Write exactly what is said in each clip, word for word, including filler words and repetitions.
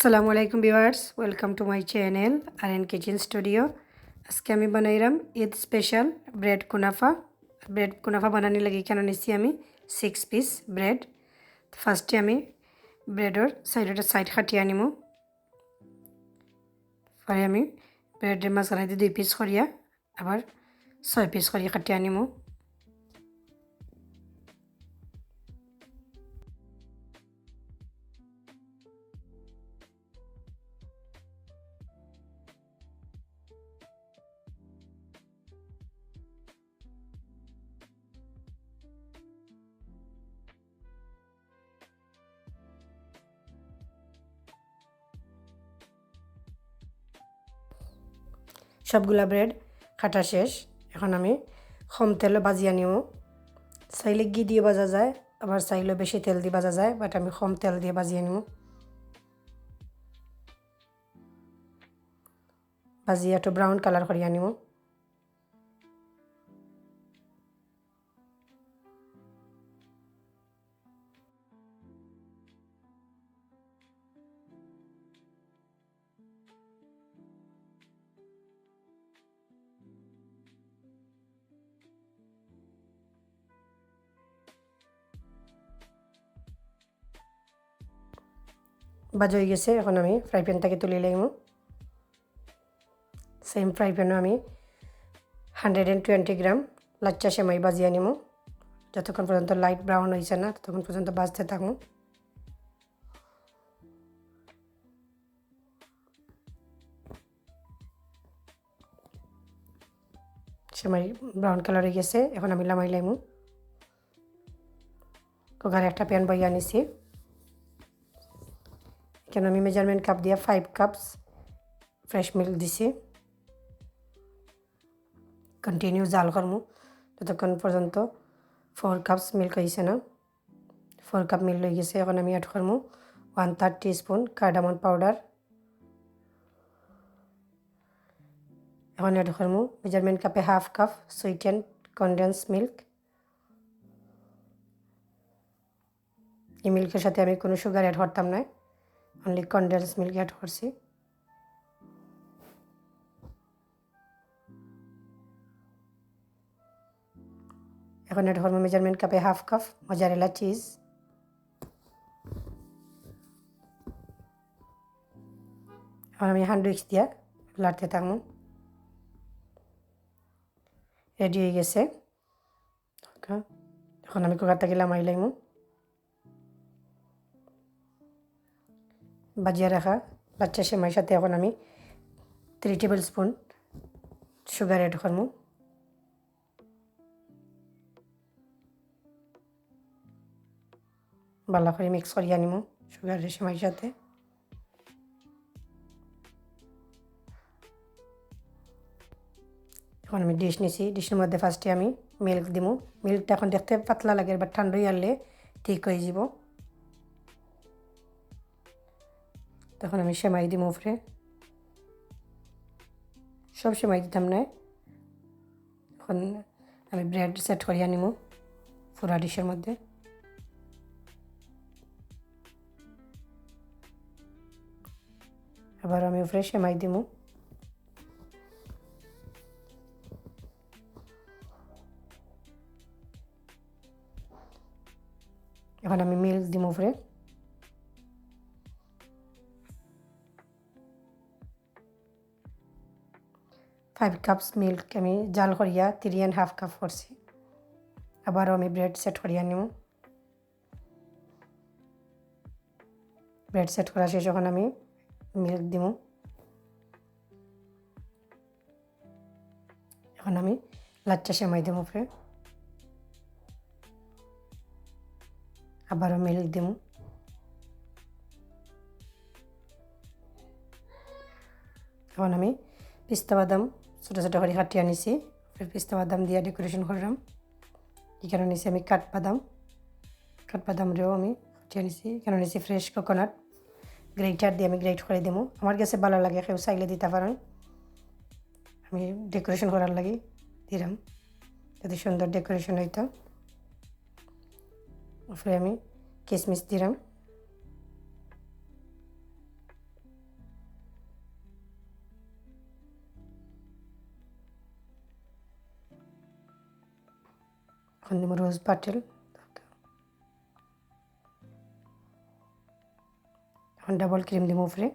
আসসালামু আলাইকুম viewers, welcome to my channel R N Kitchen Studio। আজকে আমি বানাইরাম ঈদ স্পেশাল ব্রেড কুনাফা। ব্রেড কুনাফা বানানির লাগি কেন নিছি আমি সিক্স পিস ব্রেড। ফার্স্টে আমি ব্রেডর সাইডর সাইড কাটিয়া নিমু। পরে আমি ব্রেডর মাঝখানে দুই পিস করিয়া আবার ছয় পিস করিয়া কাটিয়া নিমু। সবগুলা ব্রেড কাটা শেষ। এখন আমি কম তেলো ভাজিয়া নিমু। চাইলে ঘি দিয়া ভাজা যায়, আবার চাইলে বেশি তেল দিয়া ভাজা যায়, but আমি কম তেল দিয়া ভাজিয়া নিমু। ভাজিয়া একটু ব্রাউন কালার করিয়া নিমু। ভাজা হয়ে গেছে, এখন আমি ফ্রাই প্যান থেকে তুলে লইমু। সেম ফ্রাই প্যানে আমি হান্ড্রেড অ্যান্ড টোয়েন্টি গ্রাম লাচ্চা সেমাই ভাজিয়া নিমু। যতক্ষণ পর্যন্ত লাইট ব্রাউন হয়েছে না, ততক্ষণ পর্যন্ত ভাজতে থাকমু। সেমাই ব্রাউন কালার হয়ে গেছে, এখন আমি লামাই লাইমু। কুকারে একটা প্যান বইয়া নিছি। এখানে আমি মেজারমেন্ট কাপ দিয়া ফাইভ কাপস ফ্রেশ মিল্ক দিছি। কন্টিনিউ জাল করমু যতক্ষণ পর্যন্ত ফোর কাপস মিল্ক হয়েছে না। ফোর কাপ মিল্ক হয়ে গেছে, এখন আমি অ্যাড করমু one third teaspoon cardamom powder. এখন অ্যাড করমু মেজারমেন্ট কাপে half cup sweetened condensed milk. এই মিল্কের সাথে আমি কোনো সুগার অ্যাড করতাম না, অনলি কনডেন্স মিল্ক অ্যাড করছি। এখন অ্যাড করবো মেজারমেন্ট কাপে হাফ কাপ মজারেলা চিজ। এখন আমি হ্যান্ড উইক্স দিয়া লাড়তে থাকবো। রেডি হয়ে গেছে। এখন আমি কুকার থেকে লামাই লাইমু। ভাজিয়া রাখা লাচ্চা সেমাইর সাথে এখন আমি three tablespoon sugar add করমু। ভালো করে মিক্স করিয়া নিমু সুগার সেমাইর সাথে। এখন আমি ডিশ নিছি, ডিশের মধ্যে ফার্স্টে আমি মিল্ক দিমু। মিল্কটা এখন দেখতে পাতলা লাগে, বাট ঠান্ডা হইলে থিক হয়ে যাব। তখন আমি সেমাই দিমু উপরে, সব সেমাই দিতাম না। এখন আমি ব্রেড সেট করিয়া নিমু পুরা ডিশের মধ্যে। আবার আমি উপরে সেমাই দিমু। এখন আমি মিল্ক দিমু উপরে। ফাইভ কাপস মিল্ক আমি জাল করিয়া থ্রি অ্যান্ড হাফ কাপ করছি। আবারও আমি ব্রেড সেট করিয়া নিমু। ব্রেড সেট করা শেষ, এখন আমি মিল্ক দিমু। এখন আমি লাচ্চা সেমাই দিমু উপরে, আবারও মিল্ক দিমু। এখন আমি পিস্তা বাদাম ছোটো ছোটো করে কাটিয়া নিছি, ফির পিস্তা বাদাম দিয়া ডেকোরেশন করলাম। এখানে নিছি আমি কাঠবাদাম, কাঠবাদামরেও আমি কাটিয়া নিছি। এখানে নিছি ফ্রেশ কোকোনাট, গ্রেটার দিয়ে আমি গ্রেট করে দিমু। আমার কাছে ভালো লাগে, কেউ চাইলে দিতে পারেন। আমি ডেকোরেশন করার লাগি দিলাম, যাতে সুন্দর ডেকোরেশন হইতো। উপরে আমি কিশমিশ দিলাম। এখন দিমু rose petal। এখন ডাবল ক্রিম দিমু উপরে।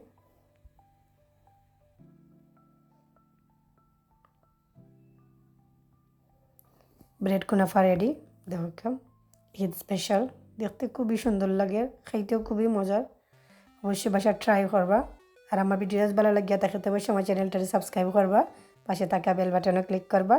ব্রেড কুনাফা রেডি। দেখো, ঈদ স্পেশাল, দেখতে খুবই সুন্দর লাগে, খাইতেও খুবই মজার। অবশ্যই বাসায় ট্রাই করবা। আর আমার ভিডিওস ভালা লাগিয়া থাকে তো অবশ্যই আমার চ্যানেলটারে সাবস্ক্রাইব করবা, পাশে থাকা বেল বাটনও ক্লিক করবা।